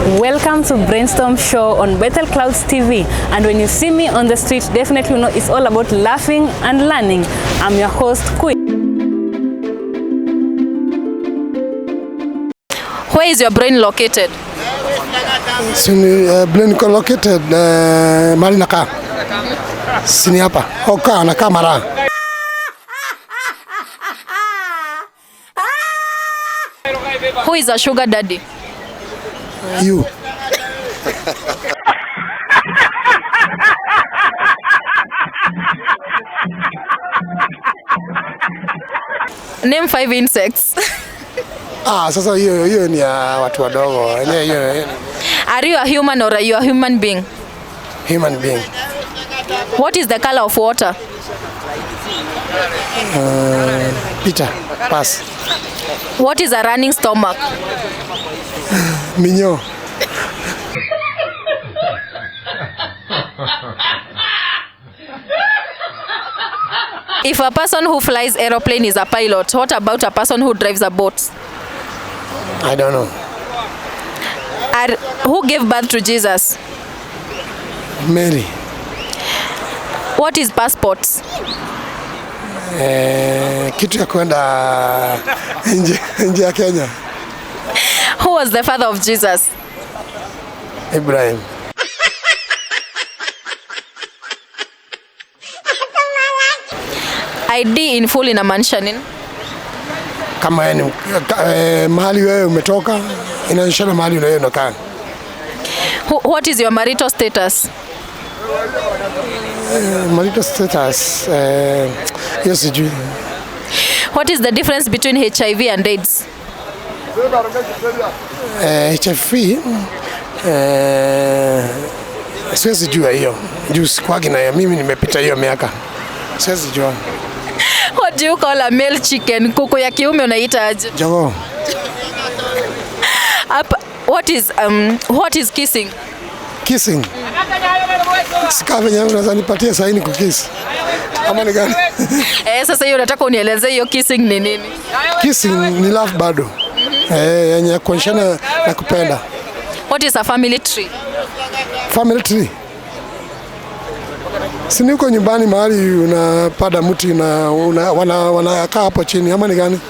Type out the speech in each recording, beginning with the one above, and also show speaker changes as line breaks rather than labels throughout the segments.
Welcome to Brainstorm Show on Bethel Clouds TV. And when you see me on the street, definitely know it's all about laughing and learning. I'm your host, Kui.
Where is your brain located?
Sini, brain iko located mahali nakaa. Sini hapa. Oka nakaa mara.
Who is a sugar daddy?
You.
Name five insects.
Ah, sasa hiyo hiyo ni ya watu wadogo. Yenyewe hiyo hiyo ni
Are you a human or are you a human being?
Human being.
What is the color of water?
Peter, pass.
What is a running stomach?
Minyoo.
If a person who flies aeroplane is a pilot, what about a person who drives a boat?
I don't know.
Who gave birth to Jesus?
Mary.
What is passport?
Kitu ya kwenda nje nje ya Kenya.
Who was the father of Jesus?
Ibrahim.
ID in full inamaanisha nini?
Kama wewe ni mahali wewe umetoka inaonyeshana mahali wewe unakaa.
What is your marital status?
Marital status, hiyo sijui.
What is the difference between HIV and AIDS?
HIV, siwezi jua hiyo juu sikuwagi na hiyo. Mimi nimepita hiyo miaka, siwezi jua.
What do you call a male chicken? Kuku ya kiume unaita aje?
Jogoo.
What is kissing?
Kissing. Sikaa venye unaweza nipatia saini kukiss ama ni gani?
Sasa hiyo nataka unielezee hiyo kissing ni nini?
Kissing ni love bado, yenye kuonyeshana na kupenda.
What is a family tree?
Family tree. Si ni uko nyumbani mahali unapanda mti na wanakaa hapo chini ama ni gani?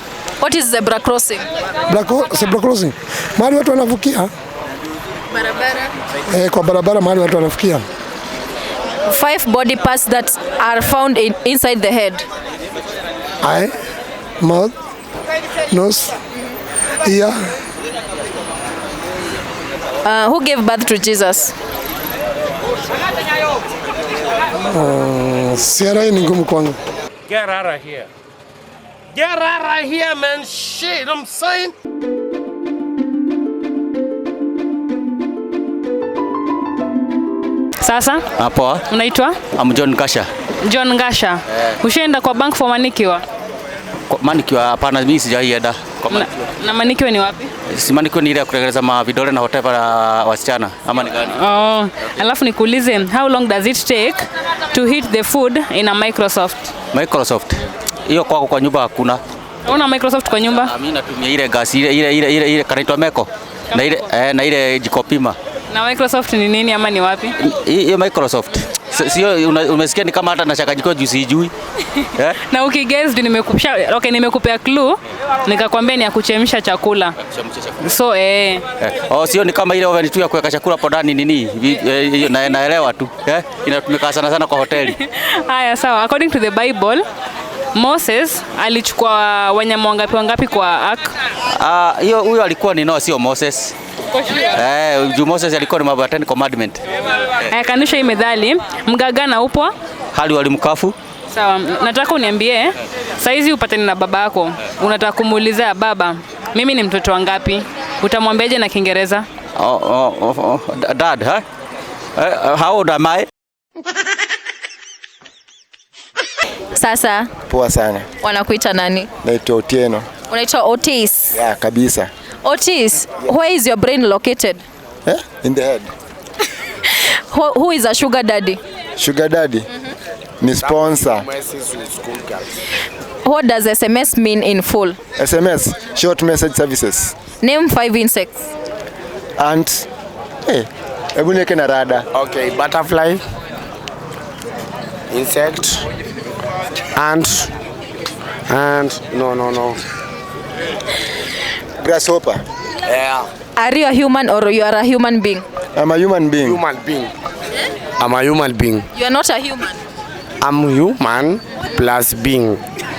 What is zebra crossing?
Zebra crossing. Mahali watu wanavukia.
Barabara.
Kwa barabara mahali watu wanavukia.
Five body parts that are found inside the head.
Eye, mouth, nose, ear.
Who gave birth to Jesus?
Siara ni ngumu kwangu.
Get out of here. Get out of here, man. Shit, I'm saying.
Sasa,
Poa.
unaitwa?
I'm John Kasha.
John Ngasha. Ushaenda kwa bank for manicure?
Kwa manicure hapana, mimi sijaienda. Kwa manicure.
Na manicure ni wapi?
Si manicure ni ile ya kutengeneza mavidole na whatever wasichana ama ni gani?
Oh, alafu nikuulize, how long does it take to heat the food in a Microsoft?
Microsoft. Hiyo kwako kwa nyumba hakuna.
Una Microsoft kwa nyumba?
Mimi natumia ile gas ile kanaitwa Meko. Na ile na ile jiko pima.
Na Microsoft ni nini ama ni wapi?
Hiyo Microsoft. Sio umesikia ni kama hata nashaka juu sijui.
Na ukiguess juu nimekupea, okay, nimekupea clue nikakwambia ni ya kuchemsha chakula. So
Oh, sio ni kama ile oven tu ya kuweka chakula hapo ndani nini? Hiyo naelewa tu. Inatumika sana sana kwa hoteli.
Haya, sawa. According to the Bible, Moses alichukua wanyama wangapi wangapi kwa ark?
Hiyo huyo alikuwa ni Noah, sio Moses. Juu Moses alikuwa ni mambo ya 10 commandment.
Haya, kanusha hii methali, mgaga na upwa.
Hali walimkafu.
Sawa, nataka uniambie saizi upatane na babako, unataka kumuuliza baba, mimi ni mtoto wangapi? Utamwambiaje na Kiingereza?
Oh. Dad, huh? How old am I?
Sasa
Poa sana.
wanakuita nani?
Naitwa Otieno.
Unaitwa Otis.
Yeah, kabisa.
Otis, where is your brain located?
In the head.
Who is a sugar daddy?
Sugar daddy. Ni sponsor.
What does SMS mean in full?
SMS, short message services.
Name five insects.
Ant, Hebu niweke na rada.
Okay, butterfly, insect, ant, and no.
Grasshopper.
Yeah.
Are you a human or you are a human being?
I'm a human being.
Human being. I'm a human being.
You are not a human.
I'm human plus being.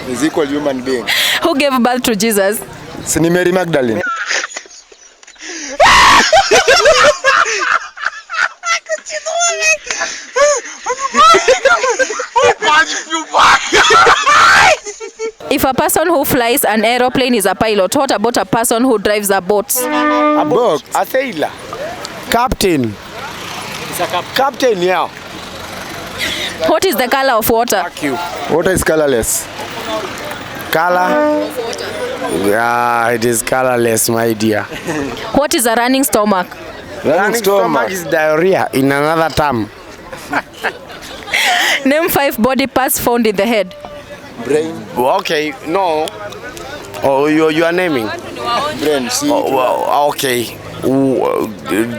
Is equal human being.
Who gave birth to Jesus?
Si ni Mary Magdalene.
If a person who flies an aeroplane is a pilot, what about a person who drives a boat?
A boat. A sailor. Captain. It's a captain, yeah.
What is the color of water?
Fuck you.
Water is colorless.
Color? Yeah, it is colorless, my dear.
What is a running stomach?
Running stomach
is diarrhea in another term.
Name 5 body parts found in the head.
Brain.
Okay, no. Oh, you are naming?
Brain. See.
Oh, well, okay.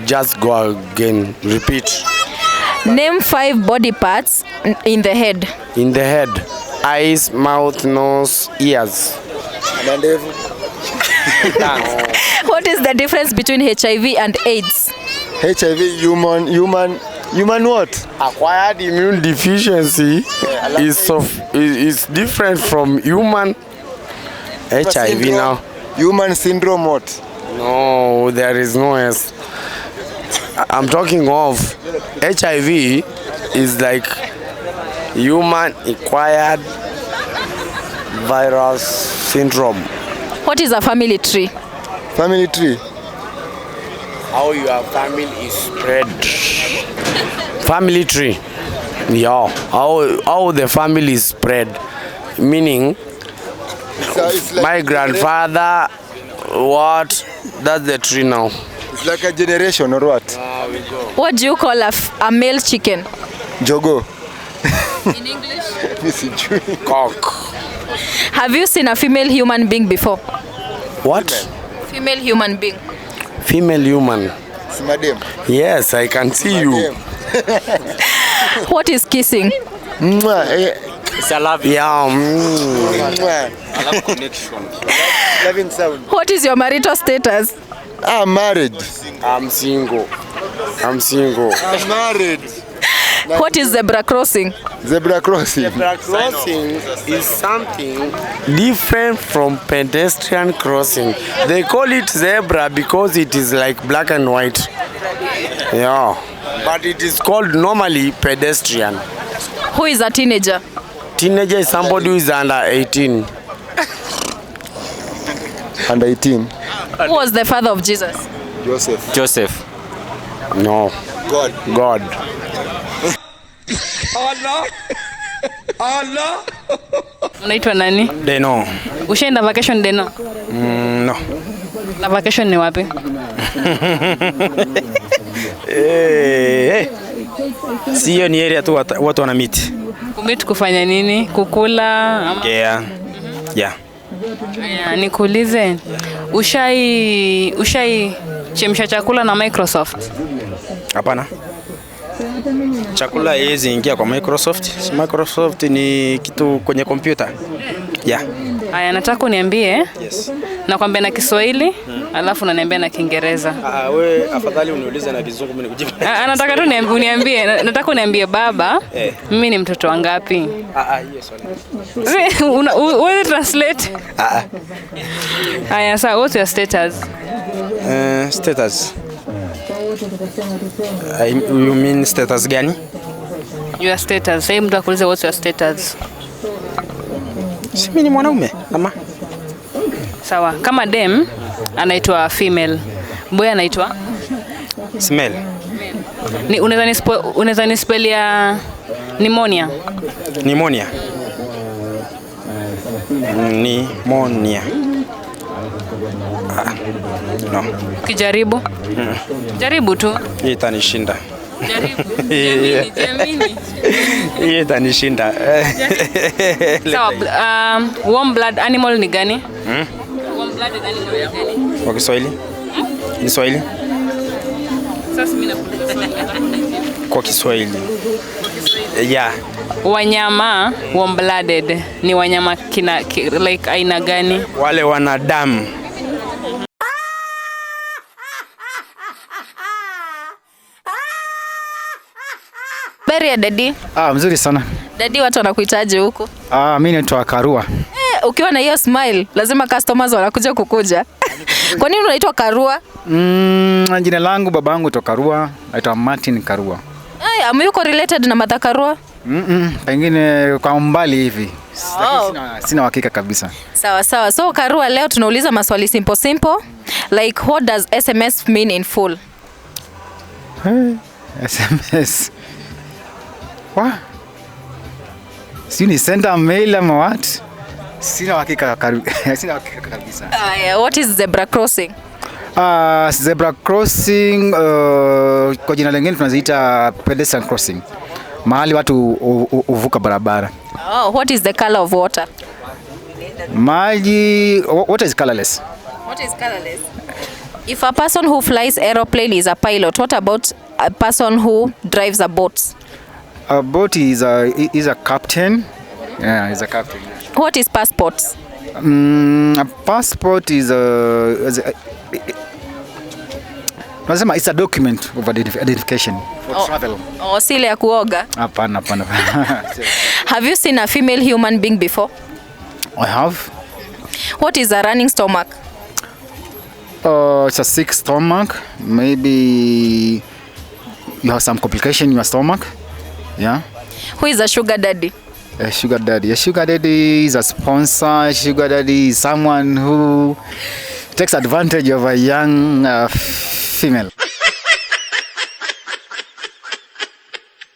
Just go again. Repeat.
Name 5 body parts in the head.
In the head. Eyes, mouth, nose, ears.
What is the difference between HIV and AIDS?
HIV, human what?
Acquired immune deficiency is different from human HIV
syndrome,
now.
Human syndrome what?
No, there is no S. I'm talking of HIV is like human acquired virus syndrome.
What is a family tree?
Family tree.
How your family is spread. Family tree. Yeah. How the family is spread. Meaning,
it's like
my grandfather, what? That's the tree now.
It's like a generation or what?
What do you call a male chicken?
Jogo.
In English?
Cock.
Have you seen a female human being before?
What?
Female human being.
Female human.
Madam.
Yes, I can see you.
What is kissing?
It's a love.
Yeah.
A
love connection.
Loving sound.
What is your marital status?
I'm married.
I'm single. I'm single.
I'm married.
What is zebra crossing?
Zebra crossing.
Zebra crossing is something different from pedestrian crossing. They call it zebra because it is like black and white. Yeah. But it is called normally pedestrian.
Who is a teenager?
Teenager is somebody who is under 18.
Under 18.
Who was the father of Jesus?
Joseph.
Joseph.
No.
God.
God.
Allah. Allah.
Unaitwa nani?
Deno.
Ushaenda vacation Deno?
No.
Na vacation ni wapi?
Sio ni area tu watu wana meet.
Kumeet kufanya nini? Kukula ama?
Yeah. Yeah.
Yeah, nikuulize. Ushai chemsha chakula na Microsoft?
Hapana. Chakula haiwezi ingia kwa Microsoft. Microsoft ni kitu kwenye kompyuta. Yeah.
Aya, nataka uniambie.
Yes.
Nakwambia na Kiswahili, alafu unaniambia na Kiingereza.
Wewe afadhali uniulize na Kizungu mimi nikujibu.
Nataka tu uniambie, nataka uniambie baba, mimi ni mtoto wangapi?
Hiyo swali.
Wewe translate. Aya, sawa, what's your status?
Status. You mean status gani?
Your status. Sasa mtu akuulize what's your status?
Si mimi ni mwanaume ama?
Sawa, kama dem anaitwa female, boy anaitwa
smell.
Ni unaweza ni spell ya pneumonia?
Pneumonia. Pneumonia. No.
Kijaribu. Jaribu tu.
Hii itanishinda.
Jaribu. Jamini.
Hii itanishinda.
Sawa, warm blood animal ni gani? Warm blooded animal ni gani?
Kwa Kiswahili? Ni Swahili?
Sasa mimi nakuuliza swali, nataka unijibu.
Kwa Kiswahili. Yeah.
Wanyama warm blooded ni wanyama like aina gani?
Wale wanadamu.
Habari ya daddy?
Ah, mzuri sana.
Daddy, watu wanakuitaje huku?
Ah, mimi naitwa Karua.
Eh, ukiwa na hiyo smile lazima customers wanakuja kukuja. Kwa nini unaitwa Karua?
Jina langu babangu toka Karua, naitwa Martin Karua.
Ay, am you correlated na Martha Karua?
Pengine kwa umbali hivi.
Oh.
Sina uhakika kabisa.
Sawa sawa. So Karua, leo tunauliza maswali simple simple like what does SMS mean in full?
Hey, SMS. What? Si ni send a mail ama what? Sina uhakika sina uhakika kabisa.
Yeah, what is zebra crossing?
Zebra crossing, kwa jina lingine tunaziita pedestrian crossing. Mahali watu huvuka barabara.
Oh, what is the color of water?
Maji, water is colorless.
What is colorless? If a person who flies aeroplane is a pilot, what about a person who drives a boat?
A boat is a captain. Yeah, is a captain.
What is passport?
A passport is nasema it's a document of identification for travel.
Oh, si ile ya kuoga.
Hapana, hapana.
Have you seen a female human being before?
I have.
What is a running stomach?
It's a sick stomach. Maybe you have some complication in your stomach. Yeah.
Who is a sugar daddy?
A sugar daddy. A sugar daddy is a sponsor. A sugar daddy is someone who takes advantage of a young female.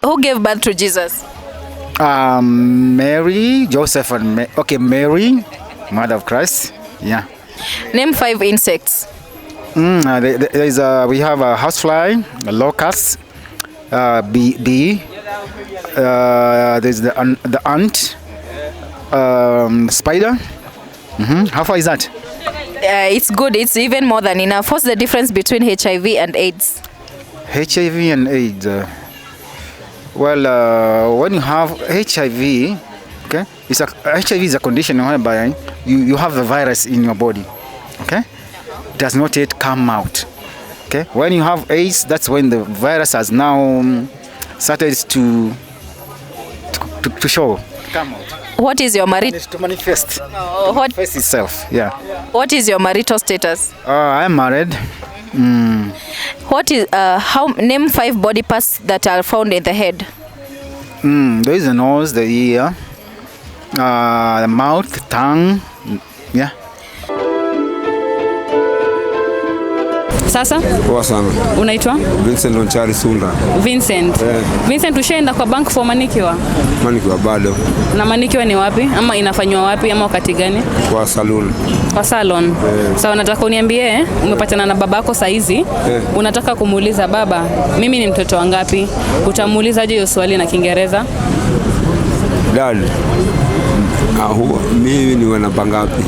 Who gave birth to Jesus?
Mary, Joseph, and Mary, mother of Christ. Yeah.
Name 5 insects.
There is a, we have a housefly, a locust, bee. There's the ant, spider. How far is that?
It's good. It's even more than enough. What's the difference between HIV and AIDS?
HIV and AIDS. Well, when you have HIV, okay, it's a, HIV is a condition whereby you have the virus in your body, okay, it does not yet come out. Okay, when you have AIDS, that's when the virus has now started to show, come out.
What is your marital
to manifest?
Oh, what
manifest itself? Yeah.
What is your marital status?
I'm married.
What is how name 5 body parts that are found in the head?
There is the nose, the ear, the mouth, tongue. Yeah.
Sasa?
Poa sana.
Unaitwa?
Vincent Onchari Sunda.
Vincent.
Yeah.
Vincent, ushaenda kwa bank for manicure?
Manicure bado.
Na manicure ni wapi? Ama inafanywa wapi ama wakati gani?
Kwa salon.
Kwa salon.
Yeah.
Sawa, nataka uniambie umepatana na babako saa hizi.
Yeah.
Unataka kumuuliza baba, mimi ni mtoto wangapi? Utamuulizaje hiyo swali na Kiingereza?
Dad. Mimi ni wana ngapi?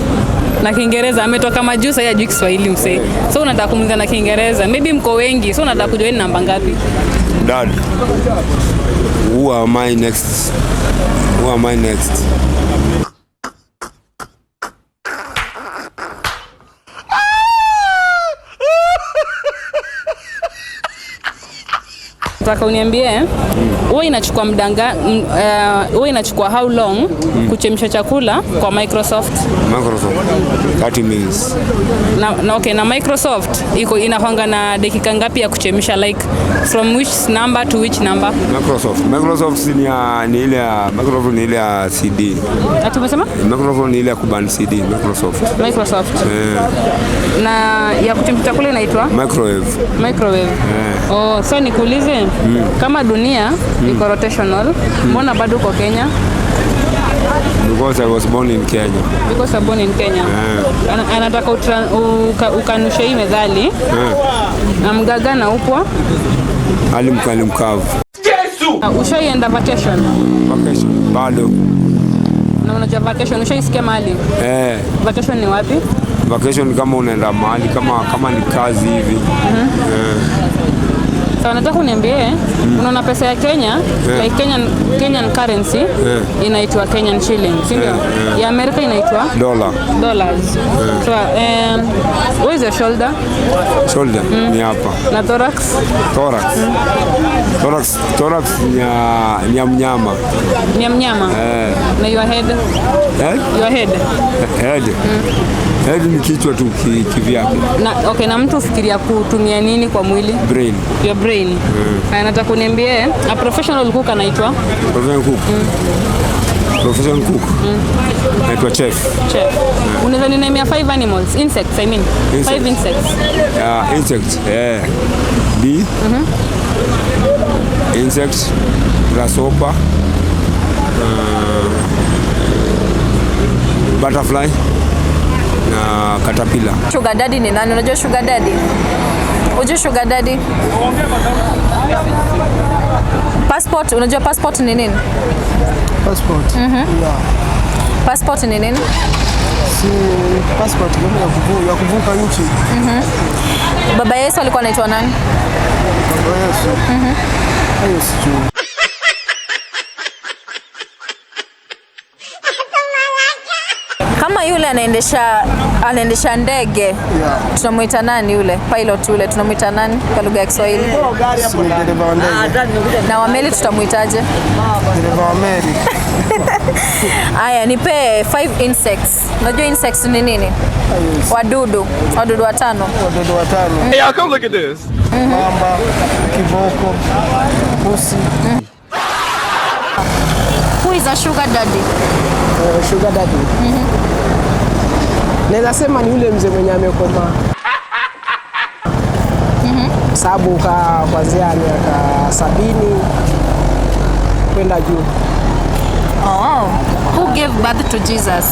Na Kiingereza ametoka majuu sasa hajui Kiswahili msee. So unataka kumuuliza na Kiingereza. Maybe mko wengi. So unataka kujua ni namba ngapi?
Dad. Who am I next? Who am I next?
Nataka uniambie wewe inachukua muda wewe inachukua how long kuchemsha chakula kwa Microsoft?
Microsoft 30 minutes.
Na okay, na Microsoft iko inakwanga na dakika ngapi ya kuchemsha, like from which number to which number?
Microsoft ni ile ya Microsoft, ni ile ya CD.
Ati umesema?
Microsoft ni ile ya kuban CD, Microsoft.
Microsoft.
Yeah.
Na ya kuchemsha chakula inaitwa
Microwave.
Microwave.
Yeah.
Oh, so nikuulize kama dunia iko rotational, mbona bado uko Kenya?
Because I was born in Kenya.
Because I was born in Kenya.
Yeah.
Anataka ukanushe hii methali.
Yeah.
Na mgaga na upwa.
Ali mkali mkavu.
Yesu. Ushaienda vacation?
Vacation bado.
Na unajua vacation ushaisikia mahali?
Eh.
Vacation ni wapi?
Vacation kama unaenda mahali kama ni kazi hivi.
Sawa, nataka uniambie, unaona pesa ya Kenya, like Kenyan currency inaitwa Kenyan shilling, si ndio? Ya Amerika inaitwa
Dollar.
Dollars. So, where is your shoulder?
Shoulder ni hapa.
Na thorax?
Thorax. Thorax, thorax ni ya mnyama.
Ni ya mnyama.
Eh.
Na your head?
Eh?
Your head.
Head. Head ni kichwa tu kivyake.
Na okay, na mtu ufikiria kutumia nini kwa mwili?
Brain.
Your brain. Haya, nataka uniambie a professional cook anaitwa?
Professional cook. Professional cook. Naitwa chef.
Chef. Unaweza ninemia five animals, insects I mean.
Insects.
Five insects.
Insect. Yeah. Bee. Insect. Grasshopper. Butterfly na caterpillar.
Sugar daddy ni nani? Unajua sugar daddy? Unajua sugar daddy? Passport, unajua passport ni nini?
Passport. Yeah.
Passport ni nini?
Si passport kama ya kuvuka nchi.
Baba Yesu alikuwa anaitwa nani?
Baba Yesu. Hayo sijui.
Kama yule anaendesha ndege, tunamuita nani yule? Pilot yule tunamuita nani kwa lugha ya Kiswahili?
Si ni dereva wa ndege.
Na wa meli tutamuitaje?
Dereva wa meli.
Aya, nipe five insects. Unajua insects ni nini? Wadudu, wadudu watano.
Wadudu watano.
Hey, y'all, come look at this.
Mamba, kiboko, pusi.
Who is a sugar daddy?
Sugar daddy. Naweza sema ni yule mzee mwenye amekomaa. Sababu kuanzia miaka 70 kwenda juu.
Oh. Who gave birth to Jesus?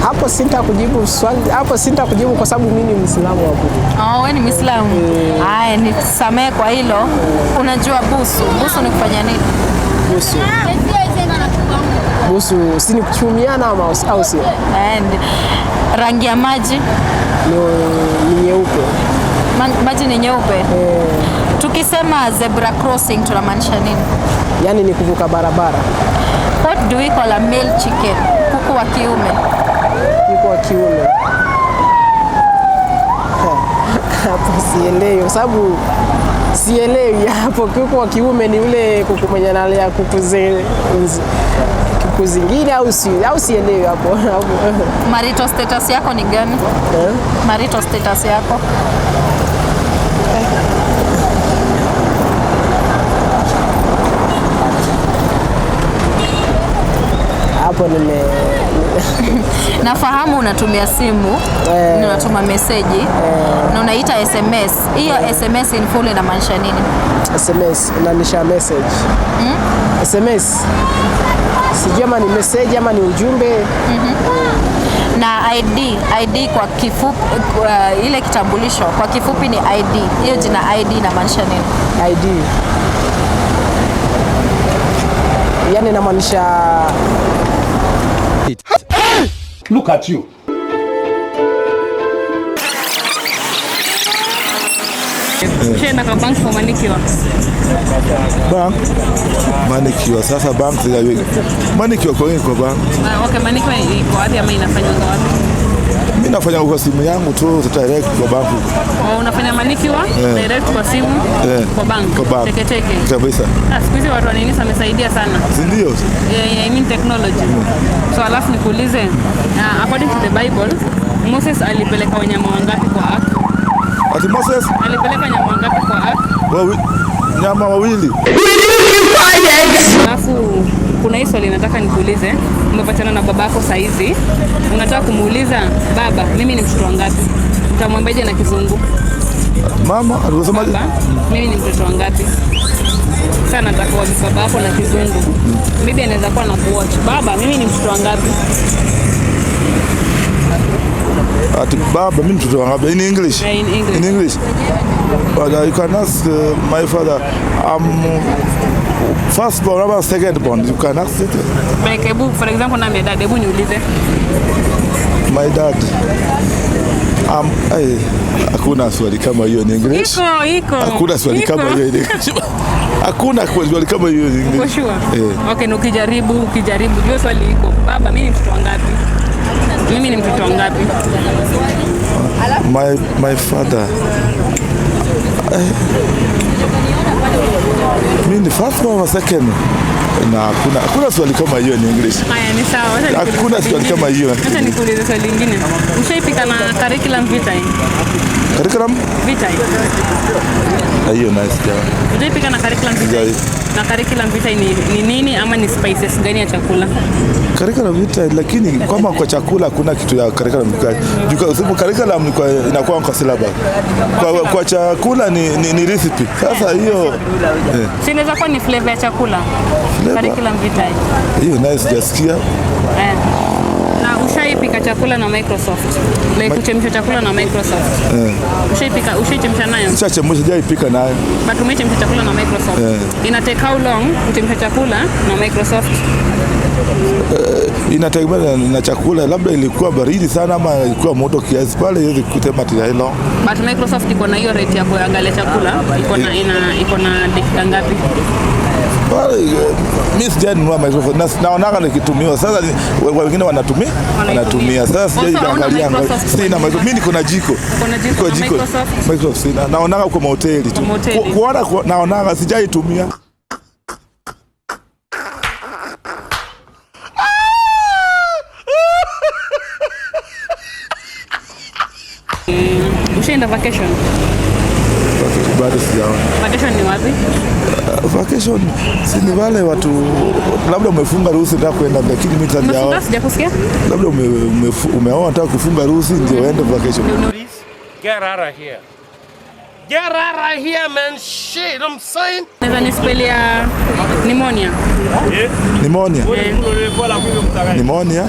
Hapo sita kujibu swali, hapo sita kujibu kwa sababu mimi ni Muislamu hapo.
Oh, wewe ni Muislamu. Aya, nisamehe kwa hilo. Unajua busu? Busu ni kufanya nini?
Busu. Busu si ni kuchumiana ama au sio?
And rangi ya maji
Ni nyeupe.
Maji ni nyeupe. Tukisema zebra crossing tunamaanisha nini?
Yaani ni kuvuka barabara.
What do we call a male chicken? Kuku wa kiume.
Kuku wa kiume. Hapo sielewi kwa sababu sielewi hapo. Kuku wa kiume ni yule kuku mwenye analea kuku zingine au si, au sielewi hapo.
Marital status yako ni gani? Marital status yako?
Hapo nime
Nafahamu unatumia simu, na unatuma meseji, na unaita SMS. Hiyo SMS in full inamaanisha nini?
SMS inamaanisha message. SMS sijui ama ni message ama ni ujumbe.
Na ID kwa kifupi, ile kitambulisho kwa kifupi ni ID. Hiyo jina ID inamaanisha nini?
ID yani inamaanisha
Look at you.
Ushaenda kwa bank for manicure?
Bank manicure. Sasa bank zile manicure kwa nini kwa bank?
Okay, manicure iko wapi ama inafanywa wapi?
Mimi nafanya kwa simu yangu tu direct kwa bank.
Oh, unafanya manicure direct kwa simu kwa bank.
Kwa bank.
Teke teke.
Kabisa.
Siku hizi watu wa nini wamesaidia sana.
Si ndio?
Yeah, I mean technology. So alafu nikuulize, according to the Bible, Moses alipeleka wanyama wangapi kwa ark?
Ati Moses
alipeleka wanyama wangapi kwa ark?
Nyama wawili.
Alafu kuna hii swali nataka nikuulize. Umepatana na babako saa hizi, unataka kumuuliza baba, mimi ni mtoto wangapi? Utamwambiaje na Kizungu?
Mama, alisema
baba, mimi ni mtoto wangapi? Sasa nataka kwa babako na Kizungu. Maybe anaweza kuwa na kuwatch. Baba, mimi ni mtoto wangapi?
Ati baba, mimi mtoto wangapi? In English.
Yeah, in English.
In English. But you can ask my father, I'm first born or second born. You can ask it.
Like, ebu, for example, na dad, ebu niulize.
My dad. Ay, hakuna swali kama hiyo in English.
Iko, iko.
Hakuna swali
Iko.
kama hiyo in English. Hakuna swali kama hiyo in
Uko
English.
sure?
Eh.
Okay, na ukijaribu, jua swali iko. Baba, mimi ni mtoto wangapi? Mimi ni mtoto wangapi?
My father. Mimi ni first one or second? Na hakuna swali kama hiyo in English.
Haya, ni sawa. Wacha nikuulize
Hakuna swali
lingine.
kama hiyo.
Wacha nikuulize swali lingine. Ushaipika na curriculum vitae?
Curriculum?
Vitae.
Hiyo nice jamaa.
Ushaipika na curriculum vitae?
Sijai.
Na curriculum vitae ni nini ama ni spices gani ya chakula?
Curriculum vitae, lakini kama kwa chakula hakuna kitu ya curriculum vitae. Juu sababu curriculum ni kwa inakuwa kwa syllabus. Kwa chakula ni recipe. Sasa hiyo
Si inaweza kuwa ni flavor ya chakula.
Flavor?
Curriculum vitae.
Hiyo nice sijasikia.
Na ushaipika chakula na Microsoft? Like kuchemsha chakula na Microsoft. Ushaipika, ushaichemsha nayo?
Ushachemsha, sijaipika nayo.
But umechemsha chakula na Microsoft. Ina take how long kuchemsha chakula na Microsoft?
Inategemea na chakula, labda ilikuwa baridi sana ama ilikuwa moto kiasi pale, iwezi kusema ati hilo.
But Microsoft iko na hiyo rate ya kuangalia chakula, iko na iko na dakika ngapi?
Pale mimi sijanunua Microsoft na naonaga nikitumiwa. Sasa wengine wanatumia. Sasa sijaangalia. Sina Microsoft. Mimi niko na jiko.
Uko na jiko. Microsoft?
Microsoft sina. Naonaga kwa mahoteli tu. Kuona naonaga, sijaitumia.
Ushaenda vacation?
Bado sijaona.
Vacation ni wapi?
Vacation si ni wale watu labda umefunga ruhusa unataka kwenda, lakini mimi sijaona.
Sijakusikia?
Labda umeoa unataka kufunga ruhusa ndio uende vacation.
Get out of here. Get out of here, man. Shit, I'm saying.
Naweza nispelia pneumonia.
Pneumonia. Pneumonia.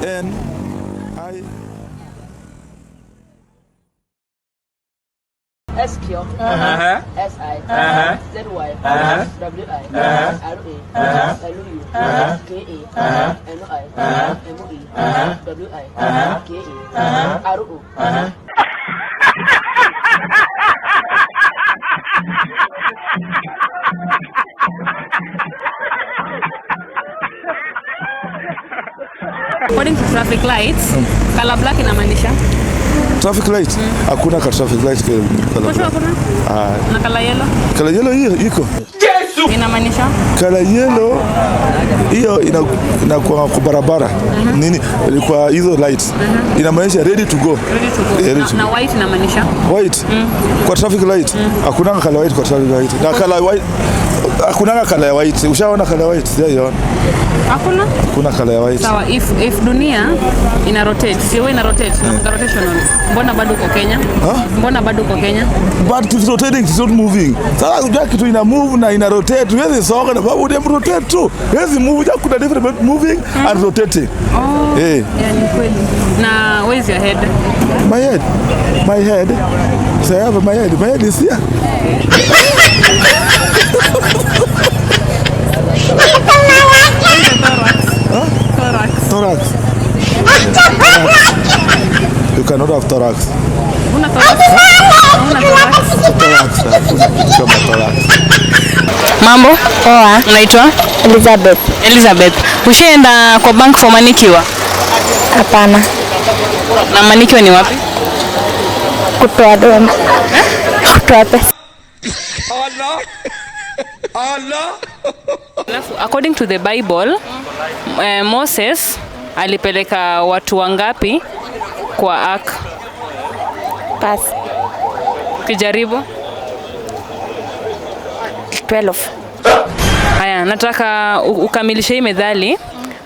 N I
S Q S I Z Y W I R A L U K A N I M E W I K A R O.
According to traffic lights, color black inamaanisha?
Traffic light? Hakuna ka traffic light color black.
Na color yellow?
Color yellow hiyo iko.
Yesu. Inamaanisha?
Color yellow hiyo inakuwa kwa barabara. Nini? Kwa hizo lights. Inamaanisha ready to go.
Ready to go.
Ready to
na white inamaanisha?
White. Kwa traffic light. Hakuna color white kwa traffic light. Na color white hakuna color white. Ushaona color white? Sijaiona.
Hakuna?
Hakuna color white.
Sawa, if dunia ina rotate, sio ina rotate, na rotational. Mbona bado uko Kenya? Mbona bado uko Kenya?
But it's rotating, it's not moving. Sasa unajua kitu ina move na ina rotate. Huwezi songa na babu dem rotate tu. Huwezi move, unajua kuna different between moving and rotating.
Oh.
Eh.
Yeah, ni kweli. Na where is your head?
My head. My head. So I have my head. My head is here.
Huh? Thorax.
Thorax. You cannot have thorax.
Una thorax? Una thorax?
Thorax. Hakuna kitu kama thorax.
Mambo? Poa. Unaitwa?
Elizabeth.
Elizabeth. Ushaenda kwa bank for manicure?
Hapana.
Na manicure ni wapi?
Kutoa domo. Kutoa pesa.
Allah. Allah.
Alafu, according to the Bible, Moses alipeleka watu wangapi kwa ark?
Pass.
Kijaribu?
12.
Haya, nataka ukamilishe hii methali.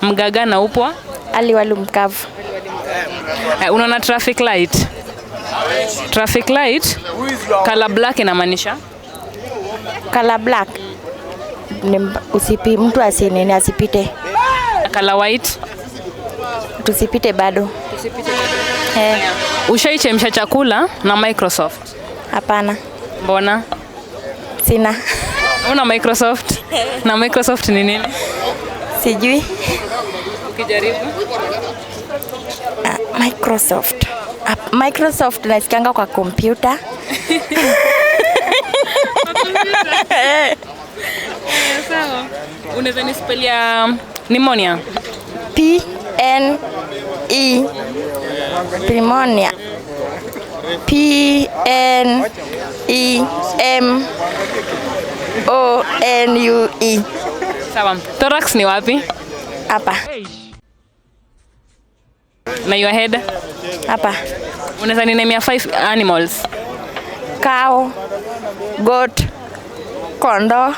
Mgaga na upwa.
Ali walu mkavu.
Unaona traffic light? Traffic light, color black inamaanisha?
Color black. Ni usipi, mtu asinene asipite.
Color white?
Tusipite bado.
Tusipite bado. Ushaichemsha chakula na Microsoft?
Hapana.
Mbona?
Sina.
Una Microsoft? Na Microsoft ni nini?
Sijui.
Ukijaribu.
Microsoft. Microsoft nasikianga kwa kompyuta.
Sawa. Unaweza nispelia pneumonia?
P N E pneumonia. P N E M O N U E.
Sawa. Thorax ni wapi?
Hapa.
Na your head?
Hapa.
Unaweza ninemia 5 animals?
Cow, goat, kondoo,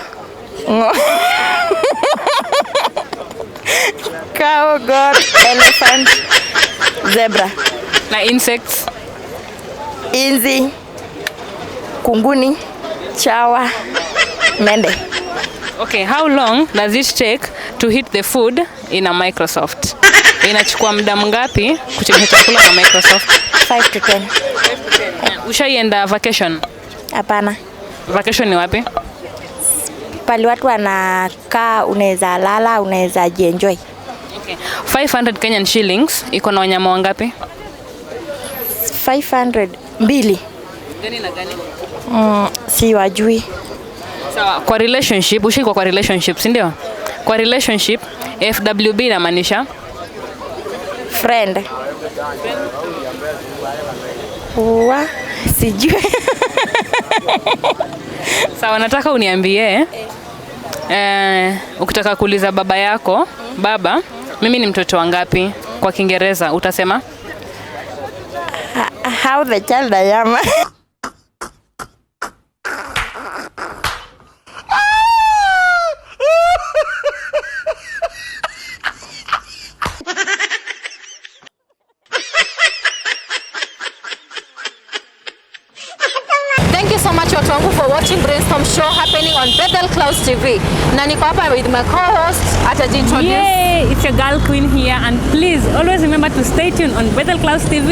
cow, goat, elephant, zebra.
Na insects?
Inzi, kunguni, chawa, mende.
Okay, how long does it take to heat the food in a Microsoft? Inachukua muda mgapi kuchemsha chakula kwa Microsoft?
5 to 10.
Ushaienda vacation?
Hapana.
Vacation ni wapi?
Pali watu wanakaa, unaweza lala, unaweza jienjoy.
Okay. 500 Kenyan shillings iko na wanyama wangapi?
500 mbili.
Gani na gani?
Si wajui.
Sawa, kwa relationship, ushaikuwa kwa relationship, si ndio? Kwa relationship FWB inamaanisha
friend. Wa sijui.
Sawa, nataka uniambie ukitaka kuuliza baba yako, baba, mimi ni mtoto wangapi kwa Kiingereza utasema
How the child I am.
Thank you so much watu wangu for watching Brainstorm Show happening on Bethel Clouds TV. Na niko hapa with my co-host atajiintroduce.
Yay, it's your girl Queen here, and please always remember to stay tuned on Bethel Clouds TV.